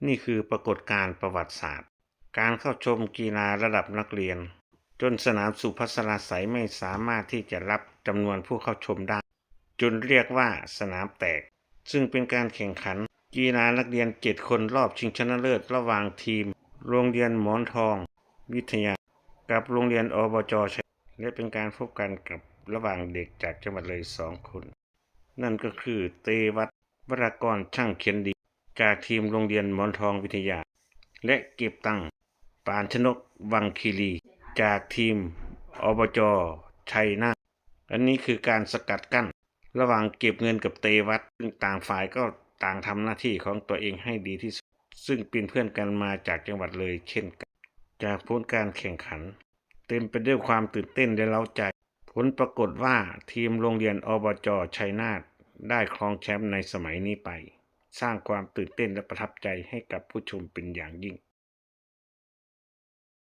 ນີ້ຄືປາກົດການປະຫວັດສາດ ການເຂົ້າຊົມກິລາລະດັບນັກຮຽນ ຈົນສະໜາມສຸພັດສະລາໄສຍ ໄມ່ສາມາດທີ່ຈະຮັບຈຳນວນຜູ້ເຂົ້າຊົມໄດ້ ຈົນຮຽກວ່າສະໜາມແຕກ ຊຶ່ງເປັນການແຂ່ງຂັນກິລານັກຮຽນເຈັດຄົນ ລອບຊິງຊະນະເລີດ ລະຫວ່າງທີມໂຮງຮຽນໝອນທອງວິທະຍາ ກັບໂຮງຮຽນ ອບຈ ໄຊ ແລະ ເປັນການພົບກັນກັບລະຫວ່າງເດັກຈາກຈັງຫວັດເລີຍສອງຄົນ ນັ້ນກໍຄື ເຕວັດ ວະລາກອນ ຊ່າງຂຽນດີ ຈາກທີມໂຮງຮຽນໝອນທອງວິທະຍາ ແລະ ເກັບຕັງ ປານຊະນົກ ວັງຄີລີ ຈາກທີມ ອບຈ ໄຊນາດ. ອັນນີ້ຄືການສະກັດກັ້ນລະຫວ່າງເກັບເງິນກັບເຕວັດ ຊຶ່ງຕ່າງຝ່າຍກໍຕ່າງທຳໜ້າທີ່ຂອງຕົວເອງໃຫ້ດີທີ່ສຸດ ຊຶ່ງເປັນເພື່ອນກັນມາຈາກຈັງຫວັດເລີຍເຊັ່ນກັນ. ຈາກຜົນການແຂ່ງຂັນ ເຕັມໄປດ້ວຍຄວາມຕື່ນເຕັ້ນ ແລະ ເລົ້າໃຈ. ຜົນປາກົດວ່າ ທີມໂຮງຮຽນ ອບຈ ໄຊນາດ ໄດ້ຄອງແຊ້ມໃນສະໄໝນີ້ໄປ, ສ້າງຄວາມຕື່ນເຕັ້ນ ແລະ ປະທັບໃຈໃຫ້ກັບຜູ້ຊົມເປັນຢ່າງຍິ່ງ.